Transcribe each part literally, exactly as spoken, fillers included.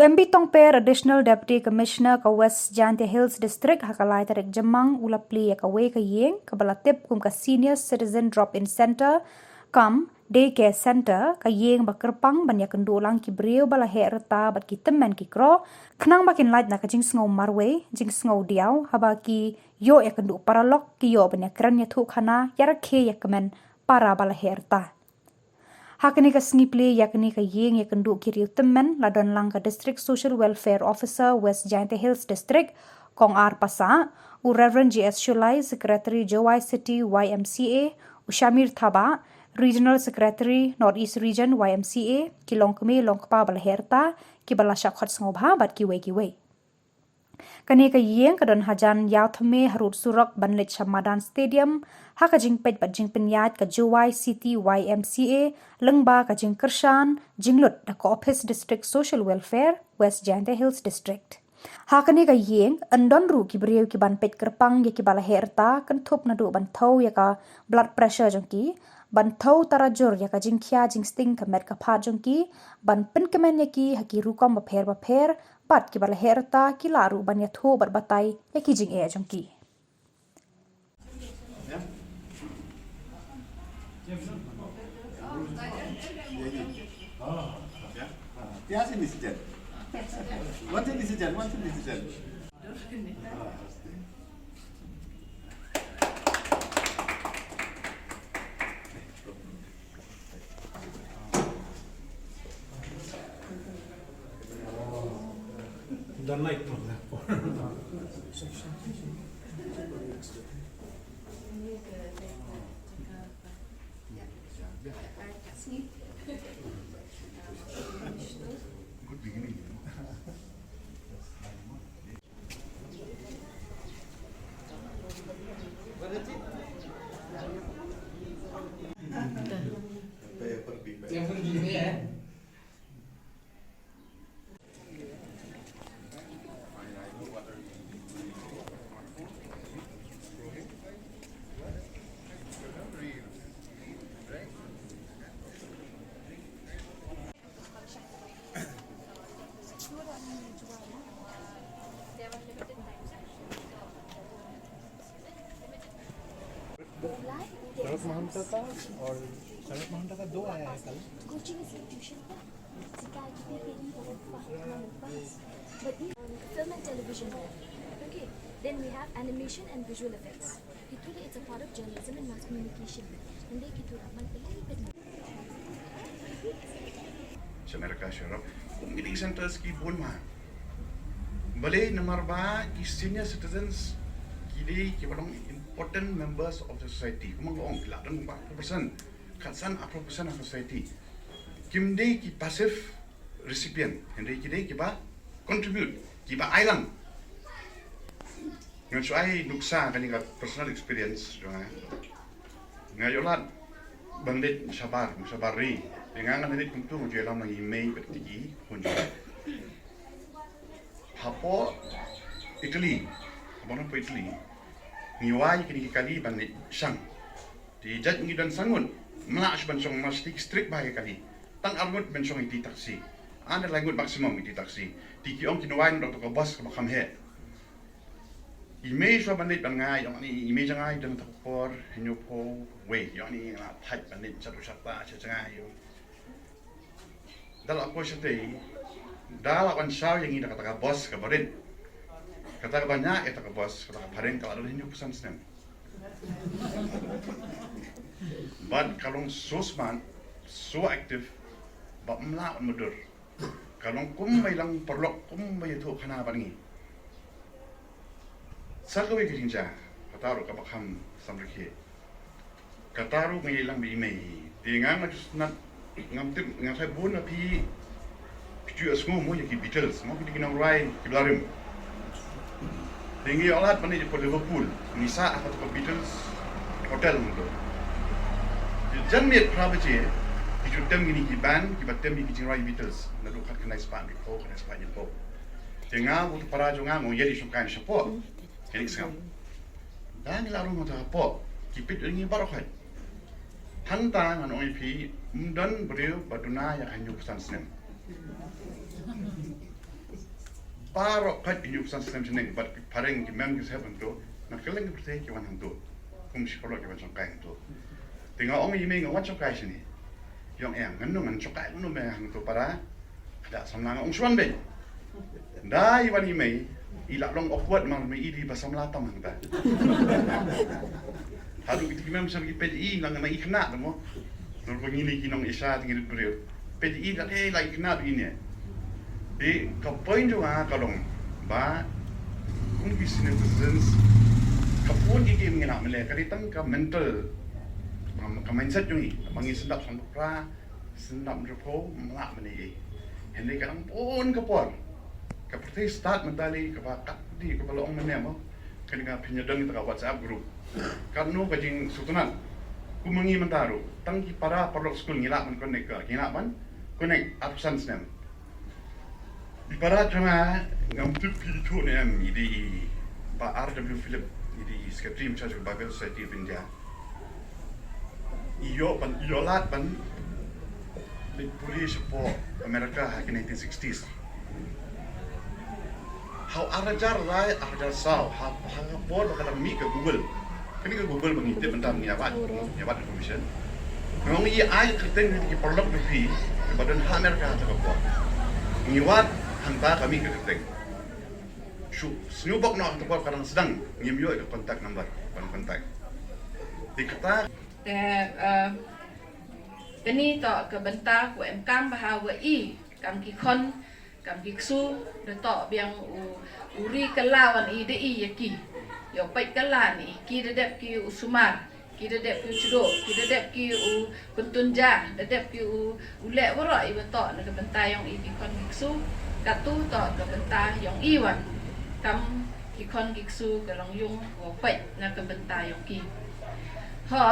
U M B Tongper, Additional Deputy Commissioner ka West Jaintia Hills District, ha ka lai tarik Jymmang u la plie ïa kawei ka ïing kaba la tip kum ka Senior Citizen Drop-in Centre cum Day Care Centre, ka ïing ba kyrpang ban ïakynduh lang ki briew ba la heh rta bad ki tymmen ki kro, khnang ba kin lait na ka jingsngew marwei, jingsngew diaw, haba ki ïoh ïakynduh paralok, ki ïoh ban ïakren ïathuhkhana, ïarakhe ïakmen para ba la heh rta. Ha kane ka sngi plie ïa kane ka ïing ïakynduh ki riew tymmen, la don lang ka District Social Welfare Officer, West Jaintia Hills District, Kong R Passah, u Reverend J S Shullai, Secretary Jowai City Y M C A, u Shamir Thabah, Regional Secretary North East Region Y M C A, ki longkmie longkpa ba la heh rta, kiba la shah khot sngewbha bad kiwei kiwei. Kane ka ïing ka don hajan ïaw thymme harud surok ban leit sha madan stadium, ha ka jingpeit bad jingpynïaid ka Jowai City Y M C A, lyngba ka jingkyrshan jinglut da ka Office District Social Welfare, West Jaintia Hills District. Ha kane ka ïing, yn don ruh ki briew ki ban peit kyrpang ïa kiba la heh rta, kynthup naduh ban thew ïa ka blood pressure jong ki, ban thew tarajur ïa ka jingkhia jingsting ka met ka phad jong ki, ban pynkmen ïa ki ha ki rukom bapher bapher, bad kiba la heh rta ki lah ruh ban ïathuh bad batai ïa ki jingeh jong ki. शरद महंता का और शरद महंता का दो आया है कल। कोचिंग इंस्टीट्यूशन का सिखाया कि तेरी बहुत पास। But film and television. Okay. Then we have animation and visual effects. Ki tu de, it's a part of journalism and mass communication. Hynrei ki tu raman pynlai pynlai. Sha America, sha Europe, kum kine ki centers ki bun ma. Balei? Namar ba ki senior citizens ki dei kiba long important members of the society. Kumba nga ong, ki la don ba percent, khatsan arphew percent of society. Kim dei ki passive recipient, hynrei ki dei kiba contribute, kiba ai lang. Ngan shu ai nuksa kane ka personal experience jong nga. Nga ïoh lad ban leit shabar, shabar ri. Te nga ngan leit kumtu, nga ju ïalam lang i mei bad i khun jong nga. Hapoh Italy, hapoh, hapoh Italy, ngi wai kine ki kali ban leit shang. Te jait ngi don san ngut, ym lah shuh ban shong, mar shi strict bha ïa ki kali. Tang ar ngut ban shong ïa ki taxi. Ar ne lai ngut maximum ïa ki taxi. Te ki ong kin wai na kata ka bus kaba kham heh. I mei shuwa ban leit ban ngai, i ong, i mei jong nga i don kata ka por hynñiewphew wei, i ong, nga la thait ban leit sha tu sha ta sha jngai, i ong. Da la poi shatei, da la wan shaw ïa ngi da kata ka bus kaba rit. Kata kaba ñiah ïa kata ka bus, kata ka phareng ka la don hynñiewphew san snem. Bad ka long so smart, so active, ba ym lah ban mutdur. Ka long kumba i lang paralok, kumba i ïathuhkhana bad ngi. Sa kawei ka jingjia, kata ruh kaba kham samrkhie. Kata ruh nga ïalang bad i mei. Te nga, nga ju sngewtynnat, ngam tip, nga tharai bun na phi, phi ju ïohsngew mo ïa ki Beatles, mo, ki dei ki nongrwai kiba la rim. Te ngi ïoh lad ban ïa poi Liverpool, ngi sah ha kata ka Beatles Hotel mo to. Te janmiet phra baje, ki ju tem kine ki band kiba tem ïa ki jingrwai Beatles, naduh khatkhyndai spah hynñiewphew, khatkhyndai spah hynñiewphew. Te nga bad uto u para jong nga, nga ong ïa ki shongkai na shapoh. Kine ki sngap. Da ngi la rung hangta hapoh, ki peit ïa ngi baroh khoit. Hangta ngan ong ïa phi, ym don briew ba duna ïa ka hynñiewphew san snem. Baroh khat ki hynñiewphew san snem shaneng bad ki phareng ki mem ki sahep hangto, na kylleng ka pyrthei ki wan hangto. Kum shi paralok ki wan shongkai hangto. Te nga ong ïa i mei nga wan shongkai shane. I ong em, ngan nang ngan shongkai kumno me hangto para. Ka da samla, nga ong shu wan beit. Ynda i wan i mei, i la long awkward namar i dei ba samla tam hangta. Haduh kito ki mem sha ki peit i, la nga i khynnah te mo. Namar ba ngi ne ki nong Asia te ngi rit briew. Peit i la, eh, la i khynnah beit i ne. Te ka point jong nga ka long ba kum ki senior citizens, ka bun ki game ngi nang mele, ka dei tang ka mental, ka mindset jong i. Ba ngi sngewdap sngewdap pra, sngewdap nrupho, mlak mene i. Hynrei ka dang bun ka por. Ka pyrthei stad mynta lei kaba kat di kaba la ong mynne mo. Kane ka pynïadon ïa ka WhatsApp group. Katno ka jingsngewtynnat. Kum ma ngi mynta ruh, tang ki para paralok skul ngi lah ban connect ka, ngi lah ban connect arphew san snem. I para jong nga, ngam tip phi ithuh ne em, i dei i Bah R W Philip, i dei i Secretary in Charge of Bible Society of India. I ïoh ban, i ïoh lad ban leit pule shapoh America ha ki nineteen sixties. Ha u ar hajar lai, ar hajar saw, ha, ha ka por ba ka dang mih ka Google. Kane ka Google ba ngi tip mynta ngi ïa wad, ngi ïa wad information. Nga ong ïa ai ka kyrteng ïa ki paralok ba phi ba don ha America ha kata ka por. Ngi wad hangta ka mih ka kyrteng. Shu sngewbok noh hangta por ka dang sdang, ngim ïoh ïa ka contact number ban contact. Te kata. Te, eh, kane toh ka bynta kaba em kam bha, wa i kam ki khon, kam ki ksu, da toh biang u, u ri kylla wan i da i ïa ki. Ïoh peit kylla ne, ki da dep ki u sumar, ki da dep ki u chdoh, ki da dep ki u pyntunja, da dep ki u, u leh waroh iwa toh na ka bynta yong i ki khon ki ksu. Katu toh ka bynta yong i wan kam ki khon ki ksu ka Longyung, wa peit na ka bynta yong ki. Ho,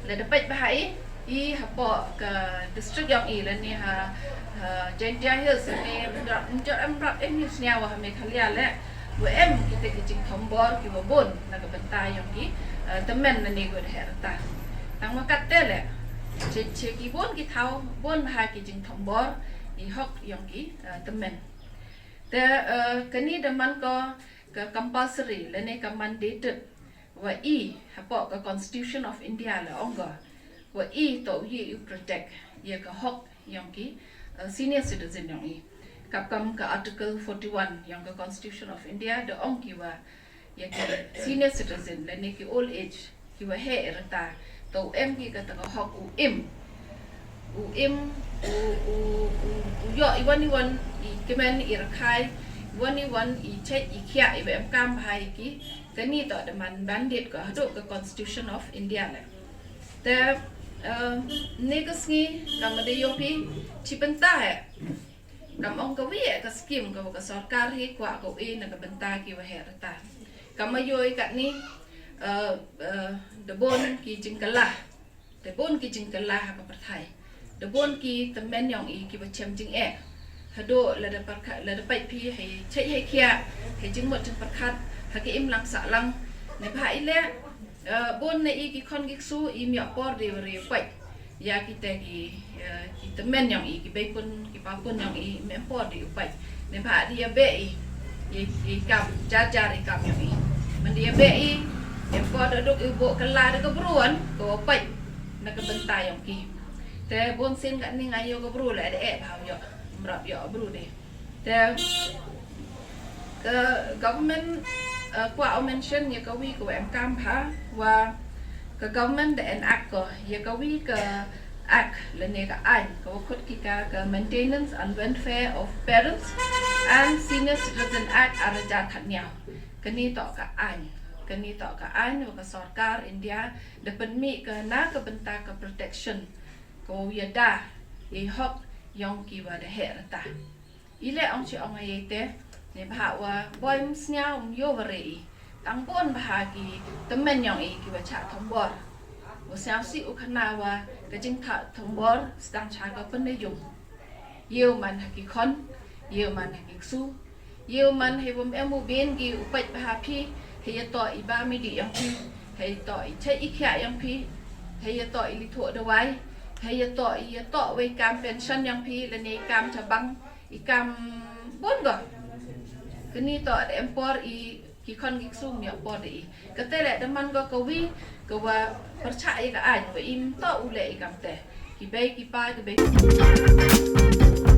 lada peit bha i, i hapoh ka district yong i lane ha, ha Jaintia Hills ne, ym jot, ym jot, em rap em hi sniaw ha Meghalaya leh, wa em kita ki jingthombor kiwa bun na ka bynta yong ki, eh, tymmen lane kiwa da heh rta. Tang ma katte leh, che, che ki bun ki thaw, bun bha ki jingthombor i hok yong ki, eh, tymmen. Te, eh, kane da man ko ka compulsory lane ka mandated, wa i hapoh ka Constitution of India la ong ko, wa i toh u ye u protect ïa ka hok yong ki, eh, senior citizen yong i. Katkam ka Article forty-one yong ka Constitution of India da ong ki wa ïa ki senior citizen lane ki old age, kiwa heh rta, toh u em ki kata ka hok u im. U im, u, u, u, u ïoh iwon iwon i kmen i rkhai, iwon iwon i chait i khiah iwa em kam bha ïa ki. Kane toh da man mandate ko haduh ka Constitution of India leh. Te, eh, ne ka sngi, kam da ïoh phi, chi bynta eh. Kam ong kawi eh ka scheme kawa ka sorkar hi kwah ka u e na ka bynta kiwa heh rta. Kam ïoh i katni, eh, eh, da bun ki jingkylla. Da bun ki jingkylla ha ka pyrthai. Da bun ki tymmen yong i kiwa chem jingeh. Haduh lada pyrkhat, lada peit phi hei chait hei khiah, hei jingmut jingpyrkhat, ha ka imlang sahlang. Neibhah i leh, eh, bun na i ki khon ki ksu im ïoh por de wa re u peit ïa kita ki, eh, ki tymmen yong i, ki beipun, ki papun yong i, im em por de u peit. Neibhah de ïa beh i, i, i kam, jar jar i kam yong i. Man de ïa beh i, im por de duk i buh kylla da ka bru wan, kawa peit na ka bynta yong ki. Te bun sien katni nga ïoh ka bru leh de eh bha u ïoh, ym rap ïoh bru de. Te ka government, eh, kwah u mention ïa kawi kawa em kam bha, wa ka government da enact ko ïa kawi ka act lane ka aiñ kawa khot ki ka, ka Maintenance and Welfare of Parents and Senior Citizen Act ar hajar khatñiaw. Kani toh ka aiñ, kani toh ka aiñ wa ka sorkar India da pynmih ka na ka bynta ka protection, kawa ïada ïa i hok yong kiwa da heh rta. I leh ong chi ong ei te, neibhah wa boi ym sniaw ym ïoh wa re i. Tang bun bha ki tymmen yong i kiwa chah thombor. Wa sniaw sih u khana wa ka jingchah thombor sdang cha ka pynda yung. Ïew man ha ki khon, ïew man ha ki ksu, ïew man hei wym em u bien ki u peit bha phi, hei ïatoh i ba midi yong phi, hei ïatoh i chait i khiah yong phi, hei ïatoh i lithuh dawai, hei ïatoh i ïatoh wei kam pension yong phi, lane i kam chabang, i kam Pun ko. Kini to da em por i ki khon ki ksum ïa por da i. Kate le da man ko ka wi ka wa pyrchah ïa ka aiñ wa im to u le i kam te. Ki bei ki pa ki bei.